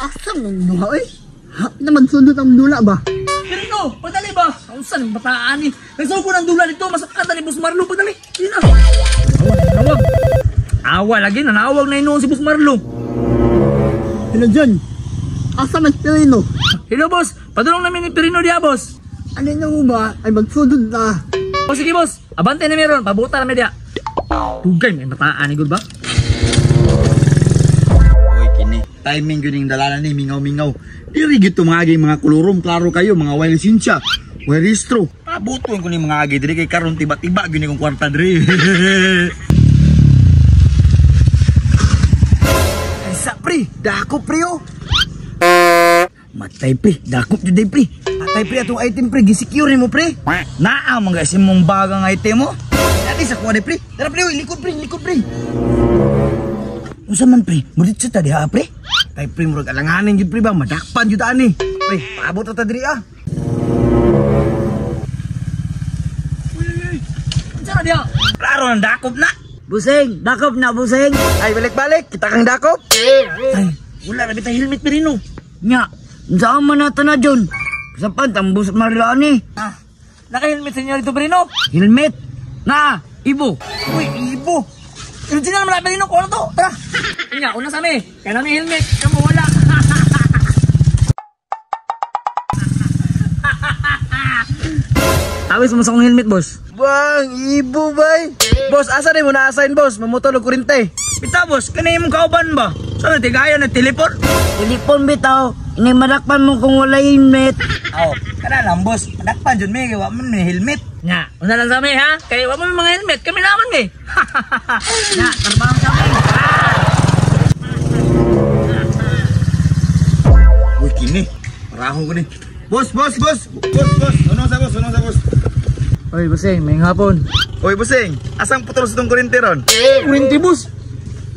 Asa man duha oy? Ha naman sundot ang dula ba? Pirino, padali ba? Ang saan bataan ni? Nagsuko ng dula dito, masakatan ni Boss Marlo, padali. Yun na. Nawag, nawag. Awa lagi na nawag na inoon si Boss Marlo. Hello John. Asa man si Pirino? Hello boss, padulong namin ni Pirino diya boss. Ano na mo ba ay magsundot na? O sige boss, abante na meron, pabuta na media. Tugay, may mataan ni gud ba? Oy, kini. Timing yun yung dalalan ni mingaw-mingaw. Diri gyud to mga agi mga kolorum, klaro kayo mga way lisensya, way rehistro. Pabutuin ko ni mga agi diri kay karon tiba-tiba gyud ni kong kwarta diri. Ay sa pre, dako pre oh. Matay pre, dakop jud pre. Atay pre atong item pre, gisecure nimo pre. Naa man guys imong bagang item mo. Dati sa kuha pre. Tara pre, oy, likod pre, likod pre. Unsa man pre? Mudit sa ta diha pre. Tay pre murag alanganin jud pre ba madakpan jud ani. Pre, paabot ta diri ah. Unsa na diha? Klaro ang dakop na. Buseng, dakop na buseng. Ay balik-balik, kita kang dakop. Ay, wala na bitay helmet Pirino. Nya, unsa man nato na John? Sapan tambus Marlo ani. Ah, naka-helmet sa inyo dito Pirino. Helmet. Na, ibo. Uy, ibo. Original naman na Pirino, kuha na to. Tara. Nya, una sa mi. Kaya namin helmet, kamo wala. Awis mo sa akong helmet, boss. Bang, ibo bay. Boss, asa ni mo na-assign boss? Mamutol og kurente. Bitaw boss, kani imong kauban ba? Sa tigaya na telepon? Telepon bitaw. Inay madakpan mo kung wala helmet. Aw, kana lang boss. Madakpan jud mi kay wa man may helmet. Nya, una lang sa mi ha. Kay wa mo may mga helmet, kami naman eh. Nya, trabaho sa mi. Uy, kini. Parahon ko ni. Boss, boss, boss. Boss, boss. Ano sa boss? Ano sa boss? Oy, buseng, may hapon. Oy, busing. Asang putol sa tong kurente ron? Kurente, boss.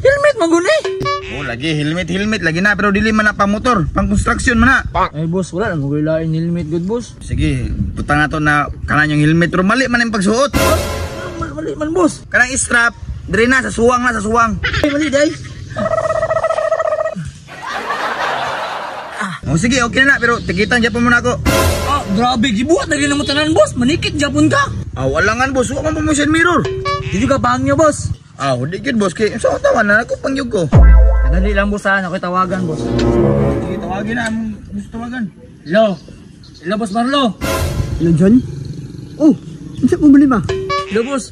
Helmet man gud eh. Oh, lagi helmet, helmet lagi na pero dili man na pang motor, pang construction man na. Ay boss, wala lang lain helmet gud boss. Sige, butang na to na kanan yung helmet pero mali man ang pagsuot. Mali man boss. Kanang strap, diri na sa suwang na sa suwang. Ay mali day. Oh, sige, okay na pero tikitan gyapon mo na ako. Ah, grabe gibuhat na rin mo tanan boss. Manikit gyapon ka. Ah, wala nga boss, wa man promotion mirror. Dili ka bangyo boss. Ah, di gyud boss kay sa tawan na ako pangyug ko. Kadali lang boss ha, ako'y tawagan boss. Sige, tawagin na among gusto tawagan. Hello. Hello boss Marlo. Hello John. Oh, unsa problema? Hello boss.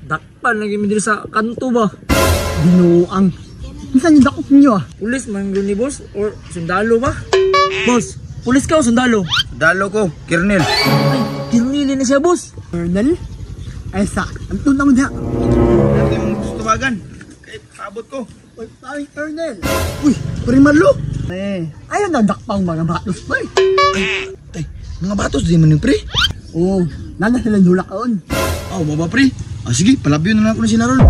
Dakpan lagi mi diri sa kanto ba? Binuang. Unsa ni dakop niyo ah? Pulis man gyud ni boss or sundalo ba? Boss, pulis ka o sundalo? Dalo ko, Kernel. Ay, kirnili na siya boss. Colonel? Ay sa, anton na mo diha. Dati mong gusto tawagan. Kay paabot ko. Uy, paring Colonel. Uy, pre Marlo. Eh, ayaw na dakpang mga batos pa eh. Ay, mga batos di man ni pre. Oo, nana sila dula kaon. Oh, baba pre. Ah, sige, palabyo na lang ako na sila ron.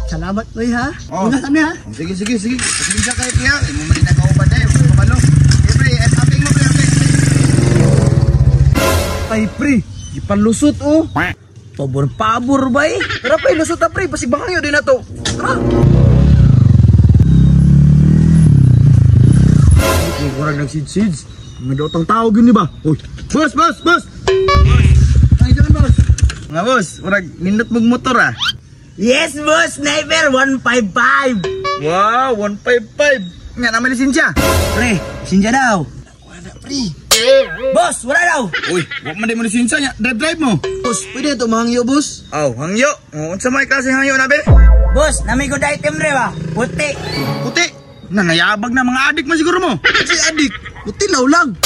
Salamat oy ha. Oh. Una kami ha. Oh, sige, sige, sige. Pasensya kayo pre ha. Imo man na kauban dayo. Kabalo. Eh pre, eh, aping mo pre, aping. Tay pre, gipanlusot oh. Pabor-pabor bay. Tara pre, lusot ta pre, basig bangyo din na to. Tara. Okay, kurang nagsid-sids. Mga dotang tao gyud ni ba? Uy, boss, boss, boss. Ay, dyan boss. Mga boss, murag nindot mong motor ah. Yes boss, sniper 155. Wow, 155. Nga naman lisensya. Pre, lisensya daw. Wala pre. Boss, wala daw. Uy, wa man di mo lisensya nya. Drive drive mo. Boss, pwede to mahangyo boss. Aw, hangyo. Oh, unsa may klase hangyo na be? Boss, nami good item re ba? Puti. Puti. Na nayabag na mga adik man siguro mo. Si adik, puti law lang.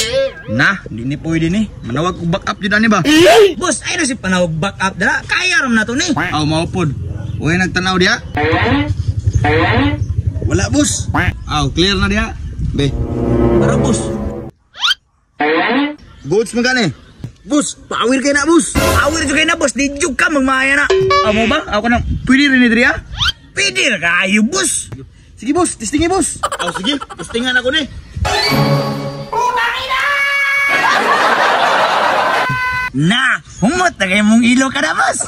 Na, di ni pwede ni. Manawag ko back up jud ani ba? Boss, ay na si panawag back up dala. Kaya ram na to ni. Aw, mao pod. Uy, nagtanaw diha. Wala boss. Aw, clear na diha. Be. Para boss. Goods man gani. Boss, power kay na boss. Power jud kay na boss, di jud ka magmaya na. Aw mo ba? Ako nang pwede rin ni diha. Pwede ra kayo boss. Sige boss, testingin boss. Aw, sige, testingan ako ni. Na, humot na kay mong ilo ka na boss.